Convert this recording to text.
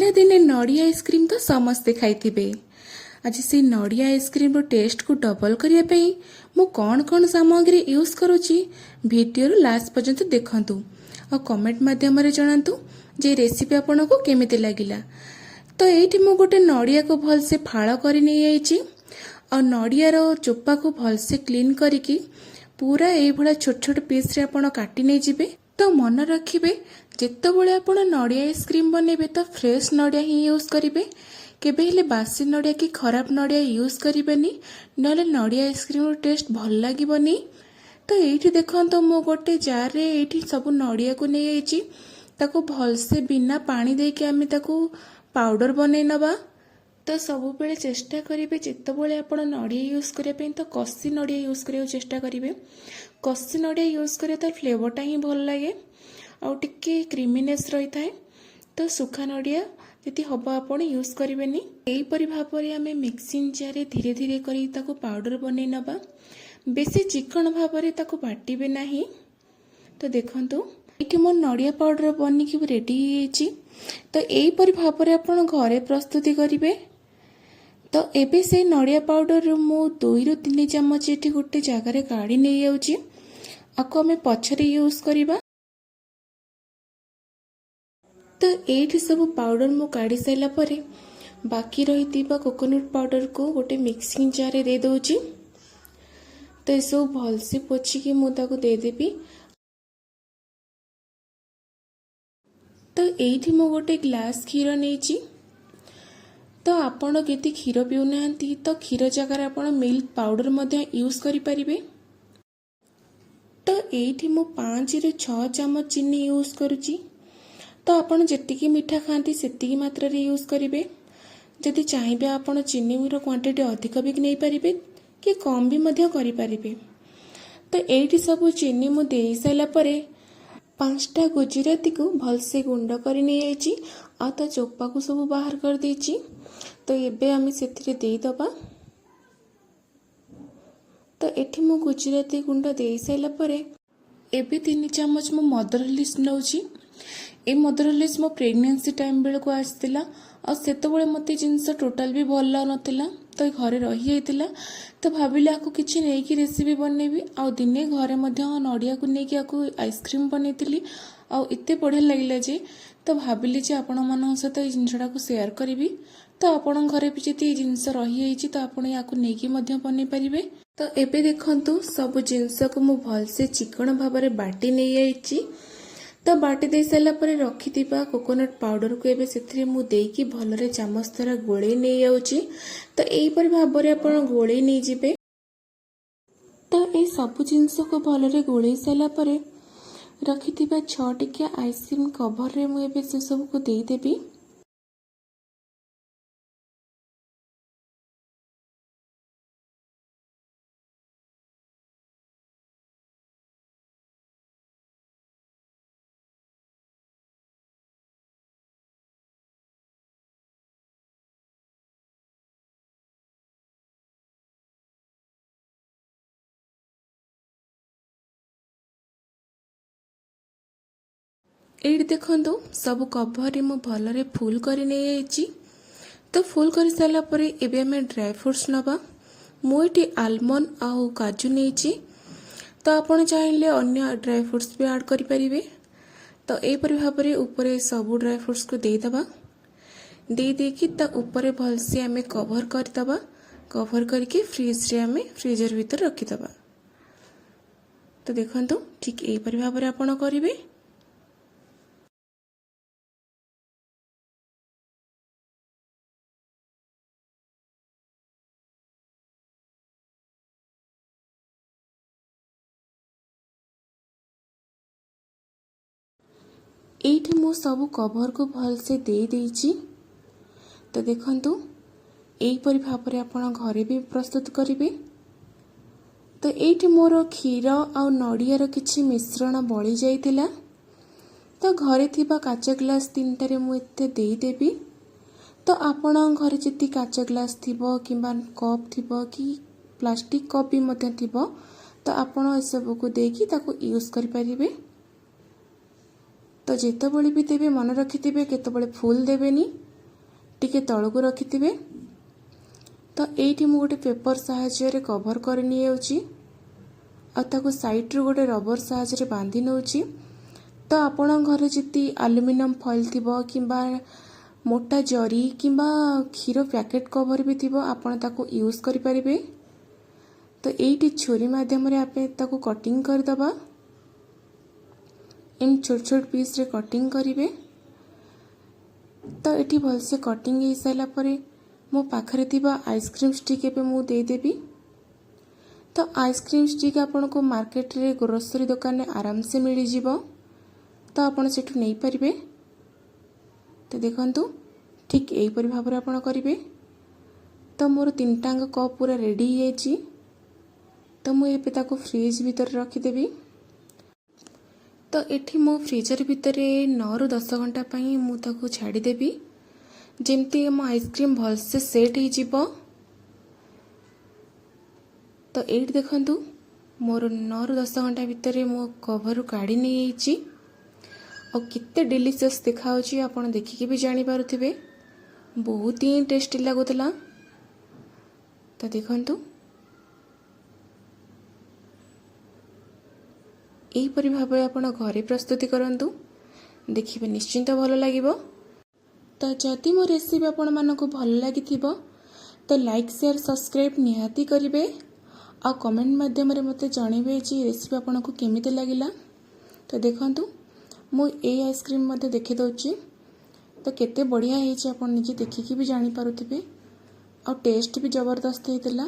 ନା ଦିନେ ନଡ଼ିଆ ଆଇସ୍କ୍ରିମ୍ ତ ସମସ୍ତେ ଖାଇଥିବେ। ଆଜି ସେଇ ନଡ଼ିଆ ଆଇସ୍କ୍ରିମ୍ର ଟେଷ୍ଟକୁ ଡବଲ୍ କରିବା ପାଇଁ ମୁଁ କ'ଣ କ'ଣ ସାମଗ୍ରୀ ୟୁଜ୍ କରୁଛି, ଭିଡ଼ିଓରୁ ଲାଷ୍ଟ ପର୍ଯ୍ୟନ୍ତ ଦେଖନ୍ତୁ ଆଉ କମେଣ୍ଟ ମାଧ୍ୟମରେ ଜଣାନ୍ତୁ ଯେ ରେସିପି ଆପଣଙ୍କୁ କେମିତି ଲାଗିଲା। ତ ଏଇଠି ମୁଁ ଗୋଟେ ନଡ଼ିଆକୁ ଭଲସେ ଫାଳ କରି ନେଇଯାଇଛି ଆଉ ନଡ଼ିଆର ଚୋପାକୁ ଭଲସେ କ୍ଲିନ୍ କରିକି ପୁରା ଏଇଭଳିଆ ଛୋଟ ଛୋଟ ପିସ୍ରେ ଆପଣ କାଟି ନେଇଯିବେ। ତ ମନେ ରଖିବେ, ଯେତେବେଳେ ଆପଣ ନଡ଼ିଆ ଆଇସ୍କ୍ରିମ୍ ବନେଇବେ ତ ଫ୍ରେଶ୍ ନଡ଼ିଆ ହିଁ ୟୁଜ୍ କରିବେ। କେବେ ହେଲେ ବାସି ନଡ଼ିଆ କି ଖରାପ ନଡ଼ିଆ ୟୁଜ୍ କରିବେନି, ନହେଲେ ନଡ଼ିଆ ଆଇସ୍କ୍ରିମ୍ର ଟେଷ୍ଟ ଭଲ ଲାଗିବନି। ତ ଏଇଠି ଦେଖନ୍ତୁ, ମୁଁ ଗୋଟେ ଜାର୍ରେ ଏଇଠି ସବୁ ନଡ଼ିଆକୁ ନେଇଯାଇଛି। ତାକୁ ଭଲସେ ବିନା ପାଣି ଦେଇକି ଆମେ ତାକୁ ପାଉଡ଼ର ବନେଇ ନେବା। ତ ସବୁବେଳେ ଚେଷ୍ଟା କରିବେ, ଯେତେବେଳେ ଆପଣ ନଡ଼ିଆ ୟୁଜ୍ କରିବା ପାଇଁ ତ କଷି ନଡ଼ିଆ ୟୁଜ୍ କରିବାକୁ ଚେଷ୍ଟା କରିବେ। କଷି ନଡ଼ିଆ ୟୁଜ୍ କରିବା ତାର ଫ୍ଲେଭରଟା ହିଁ ଭଲ ଲାଗେ ଆଉ ଟିକେ କ୍ରିମିନେସ୍ ରହିଥାଏ। ତ ଶୁଖା ନଡ଼ିଆ ଯଦି ହେବ ଆପଣ ୟୁଜ୍ କରିବେନି। ଏହିପରି ଭାବରେ ଆମେ ମିକ୍ସିଂ ଜାର୍ରେ ଧୀରେ ଧୀରେ କରି ତାକୁ ପାଉଡ଼ର ବନେଇ ନେବା। ବେଶୀ ଚିକଣ ଭାବରେ ତାକୁ ବାଟିବେ ନାହିଁ। ତ ଦେଖନ୍ତୁ, ଏଇଠି ମୋ ନଡ଼ିଆ ପାଉଡ଼ର ବନିକି ରେଡ଼ି ହେଇଯାଇଛି। ତ ଏହିପରି ଭାବରେ ଆପଣ ଘରେ ପ୍ରସ୍ତୁତି କରିବେ। ତ ଏବେ ସେଇ ନଡ଼ିଆ ପାଉଡ଼ରରୁ ମୁଁ 2ରୁ 3 ଚାମଚ ଏଠି ଗୋଟେ ଜାଗାରେ କାଢ଼ି ନେଇଯାଉଛି। ଆକୁ ଆମେ ପଛରେ ୟୁଜ୍ କରିବା। ତ ଏଇଠି ସବୁ ପାଉଡ଼ର ମୁଁ କାଢ଼ି ସାରିଲା ପରେ ବାକି ରହିଥିବା କୋକୋନଟ୍ ପାଉଡ଼ରକୁ ଗୋଟେ ମିକ୍ସିଂ ଜାର୍ରେ ଦେଇଦେଉଛି। ତ ଏସବୁ ଭଲସେ ପୋଛିକି ମୁଁ ତାକୁ ଦେଇଦେବି। ତ ଏଇଠି ମୁଁ ଗୋଟେ ଗ୍ଲାସ୍ କ୍ଷୀର ନେଇଛି। ତ ଆପଣ ଯଦି କ୍ଷୀର ପିଉନାହାନ୍ତି, ତ କ୍ଷୀର ଜାଗାରେ ଆପଣ ମିଲ୍କ ପାଉଡ଼ର ମଧ୍ୟ ୟୁଜ୍ କରିପାରିବେ। ତ ଏଇଠି ମୁଁ 5ରୁ 6 ଚାମଚ ଚିନି ୟୁଜ୍ କରୁଛି। ତ ଆପଣ ଯେତିକି ମିଠା ଖାଆନ୍ତି, ସେତିକି ମାତ୍ରାରେ ୟୁଜ୍ କରିବେ। ଯଦି ଚାହିଁବେ, ଆପଣ ଚିନିର କ୍ୱାଣ୍ଟିଟି ଅଧିକ ବି ନେଇପାରିବେ କି କମ୍ ବି ମଧ୍ୟ କରିପାରିବେ। ତ ଏଇଠି ସବୁ ଚିନି ମୁଁ ଦେଇସାରିଲା ପରେ 5ଟା ଗୁଜୁରାତିକୁ ଭଲସେ ଗୁଣ୍ଡ କରି ନେଇଯାଇଛି ଆଉ ତା ଚୋପାକୁ ସବୁ ବାହାର କରିଦେଇଛି। ତ ଏବେ ଆମେ ସେଥିରେ ଦେଇଦେବା। ତ ଏଠି ମୁଁ ଗୁଜୁରାତି ଗୁଣ୍ଡ ଦେଇସାରିଲା ପରେ ଏବେ 3 ଚାମଚ ମୁଁ ମଦର ହର୍ଲିକ୍ସ ନେଉଛି। ଏ ମଦର ହର୍ଲିକ୍ସ ମୋ ପ୍ରେଗନେନ୍ସି ଟାଇମ୍ ବେଳକୁ ଆସିଥିଲା ଆଉ ସେତେବେଳେ ମୋତେ ଜିନିଷ ଟୋଟାଲ୍ ବି ଭଲ ଲାଗୁନଥିଲା। ତ ଘରେ ରହିଯାଇଥିଲା। ତ ଭାବିଲି ଆକୁ କିଛି ନେଇକି ରେସିପି ବନେଇବି ଆଉ ଦିନେ ଘରେ ମଧ୍ୟ ନଡ଼ିଆକୁ ନେଇକି ଆକୁ ଆଇସ୍କ୍ରିମ୍ ବନେଇଥିଲି ଆଉ ଏତେ ବଢ଼ିଆ ଲାଗିଲା ଯେ ତ ଭାବିଲି ଯେ ଆପଣମାନଙ୍କ ସହିତ ଏଇ ଜିନିଷଟାକୁ ସେୟାର କରିବି। ତ ଆପଣଙ୍କ ଘରେ ବି ଯଦି ଏଇ ଜିନିଷ ରହିଯାଇଛି, ତ ଆପଣ ୟାକୁ ନେଇକି ମଧ୍ୟ ବନେଇ ପାରିବେ। ତ ଏବେ ଦେଖନ୍ତୁ, ସବୁ ଜିନିଷକୁ ମୁଁ ଭଲସେ ଚିକଣ ଭାବରେ ବାଟି ନେଇଯାଇଛି। ତ ବାଟି ଦେଇ ସାରିଲା ପରେ ରଖିଥିବା କୋକୋନଟ୍ ପାଉଡ଼ରକୁ ଏବେ ସେଥିରେ ମୁଁ ଦେଇକି ଭଲରେ ଚାମଚ ଦ୍ୱାରା ଗୋଳେଇ ନେଇଯାଉଛି। ତ ଏହିପରି ଭାବରେ ଆପଣ ଗୋଳେଇ ନେଇଯିବେ। ତ ଏଇ ସବୁ ଜିନିଷକୁ ଭଲରେ ଗୋଳେଇ ସାରିଲା ପରେ ରଖିଥିବା 6 ଟିକିଆ ଆଇସ୍କ୍ରିମ୍ କଭରରେ ମୁଁ ଏବେ ସେସବୁକୁ ଦେଇଦେବି। ଏଇଠି ଦେଖନ୍ତୁ, ସବୁ କଭରରେ ମୁଁ ଭଲରେ ଫୁଲ୍ କରି ନେଇଯାଇଛି। ତ ଫୁଲ୍ କରିସାରିଲା ପରେ ଏବେ ଆମେ ଡ୍ରାଏ ଫ୍ରୁଟ୍ସ ନେବା। ମୁଁ ଏଠି ଆଲମଣ୍ଡ ଆଉ କାଜୁ ନେଇଛି। ତ ଆପଣ ଚାହିଁଲେ ଅନ୍ୟ ଡ୍ରାଏ ଫ୍ରୁଟ୍ସ ବି ଆଡ଼୍ କରିପାରିବେ। ତ ଏହିପରି ଭାବରେ ଉପରେ ସବୁ ଡ୍ରାଏ ଫ୍ରୁଟ୍ସକୁ ଦେଇଦେବା। ଦେଇ ଦେଇକି ତା ଉପରେ ଭଲସେ ଆମେ କଭର କରିଦେବା। କଭର କରିକି ଫ୍ରିଜରେ ଆମେ ଫ୍ରିଜର ଭିତରେ ରଖିଦେବା। ତ ଦେଖନ୍ତୁ, ଠିକ୍ ଏହିପରି ଭାବରେ ଆପଣ କରିବେ। ଏଇଠି ମୁଁ ସବୁ କଭରକୁ ଭଲସେ ଦେଇ ଦେଇଛି। ତ ଦେଖନ୍ତୁ, ଏହିପରି ଭାବରେ ଆପଣ ଘରେ ବି ପ୍ରସ୍ତୁତ କରିବେ। ତ ଏଇଠି ମୋର କ୍ଷୀର ଆଉ ନଡ଼ିଆର କିଛି ମିଶ୍ରଣ ବଳି ଯାଇଥିଲା। ତ ଘରେ ଥିବା କାଚ ଗ୍ଲାସ୍ 3ଟାରେ ମୁଁ ଏତେ ଦେଇଦେବି। ତ ଆପଣଙ୍କ ଘରେ ଯଦି କାଚ ଗ୍ଲାସ୍ ଥିବ କିମ୍ବା କପ୍ ଥିବ କି ପ୍ଲାଷ୍ଟିକ୍ କପ୍ ବି ମଧ୍ୟ ଥିବ, ତ ଆପଣ ଏସବୁକୁ ଦେଇକି ତାକୁ ୟୁଜ୍ କରିପାରିବେ। ତ ଯେତେବେଳେ ବି ଦେବେ, ମନେ ରଖିଥିବେ, କେତେବେଳେ ଫୁଲ୍ ଦେବେନି। ଟିକେ ତଳକୁ ରଖିଥିବେ। ତ ଏଇଠି ମୁଁ ଗୋଟେ ପେପର୍ ସାହାଯ୍ୟରେ କଭର୍ କରି ନେଇଯାଉଛି ଆଉ ତାକୁ ସାଇଡ଼୍ରୁ ଗୋଟେ ରବର ସାହାଯ୍ୟରେ ବାନ୍ଧି ନେଉଛି। ତ ଆପଣଙ୍କ ଘରେ ଯଦି ଆଲୁମିନିୟମ୍ ଫଏଲ୍ ଥିବ କିମ୍ବା ମୋଟା ଜରି କିମ୍ବା କ୍ଷୀର ପ୍ୟାକେଟ୍ କଭର୍ ବି ଥିବ, ଆପଣ ତାକୁ ୟୁଜ୍ କରିପାରିବେ। ତ ଏଇଠି ଛୁରୀ ମାଧ୍ୟମରେ ଆମେ ତାକୁ କଟିଂ କରିଦେବା। ଏମିତି ଛୋଟ ଛୋଟ ପିସ୍ରେ କଟିଂ କରିବେ। ତ ଏଠି ଭଲସେ କଟିଂ ହେଇସାରିଲା ପରେ ମୋ ପାଖରେ ଥିବା ଆଇସ୍କ୍ରିମ୍ ଷ୍ଟିକ୍ ଏବେ ମୁଁ ଦେଇଦେବି। ତ ଆଇସ୍କ୍ରିମ୍ ଷ୍ଟିକ୍ ଆପଣଙ୍କୁ ମାର୍କେଟରେ, ଗ୍ରୋସରୀ ଦୋକାନରେ ଆରାମସେ ମିଳିଯିବ। ତ ଆପଣ ସେଠୁ ନେଇପାରିବେ। ତ ଦେଖନ୍ତୁ, ଠିକ୍ ଏହିପରି ଭାବରେ ଆପଣ କରିବେ। ତ ମୋର ତିନିଟାଙ୍କ କପ୍ ପୁରା ରେଡ଼ି ହେଇଯାଇଛି। ତ ମୁଁ ଏବେ ତାକୁ ଫ୍ରିଜ୍ ଭିତରେ ରଖିଦେବି। ତ ଏଠି ମୁଁ ଫ୍ରିଜର ଭିତରେ 9ରୁ 10 ଘଣ୍ଟା ପାଇଁ ମୁଁ ତାକୁ ଛାଡ଼ିଦେବି, ଯେମିତି ଆମ ଆଇସ୍କ୍ରିମ୍ ଭଲସେ ସେଟ୍ ହେଇଯିବ। ତ ଏଇଠି ଦେଖନ୍ତୁ, ମୋର 9ରୁ 10 ଘଣ୍ଟା ଭିତରେ ମୁଁ କଭରରୁ କାଢ଼ି ନେଇଯାଇଛି ଆଉ କେତେ ଡେଲିସିୟସ୍ ଦେଖାହେଉଛି, ଆପଣ ଦେଖିକି ବି ଜାଣିପାରୁଥିବେ। ବହୁତ ହିଁ ଟେଷ୍ଟି ଲାଗୁଥିଲା। ତ ଦେଖନ୍ତୁ, ଏହିପରି ଭାବରେ ଆପଣ ଘରେ ପ୍ରସ୍ତୁତି କରନ୍ତୁ, ଦେଖିବେ ନିଶ୍ଚିନ୍ତ ଭଲ ଲାଗିବ। ତ ଯଦି ମୋ ରେସିପି ଆପଣମାନଙ୍କୁ ଭଲ ଲାଗିଥିବ, ତ ଲାଇକ୍, ସେୟାର, ସବସ୍କ୍ରାଇବ୍ ନିହାତି କରିବେ ଆଉ କମେଣ୍ଟ ମାଧ୍ୟମରେ ମୋତେ ଜଣାଇବେ ଯେ ରେସିପି ଆପଣଙ୍କୁ କେମିତି ଲାଗିଲା। ତ ଦେଖନ୍ତୁ, ମୁଁ ଏଇ ଆଇସ୍କ୍ରିମ୍ ମଧ୍ୟ ଦେଖାଇ ଦେଉଛି। ତ କେତେ ବଢ଼ିଆ ହେଇଛି, ଆପଣ ନିଜେ ଦେଖିକି ବି ଜାଣିପାରୁଥିବେ ଆଉ ଟେଷ୍ଟ ବି ଜବରଦସ୍ତ ହେଇଥିଲା।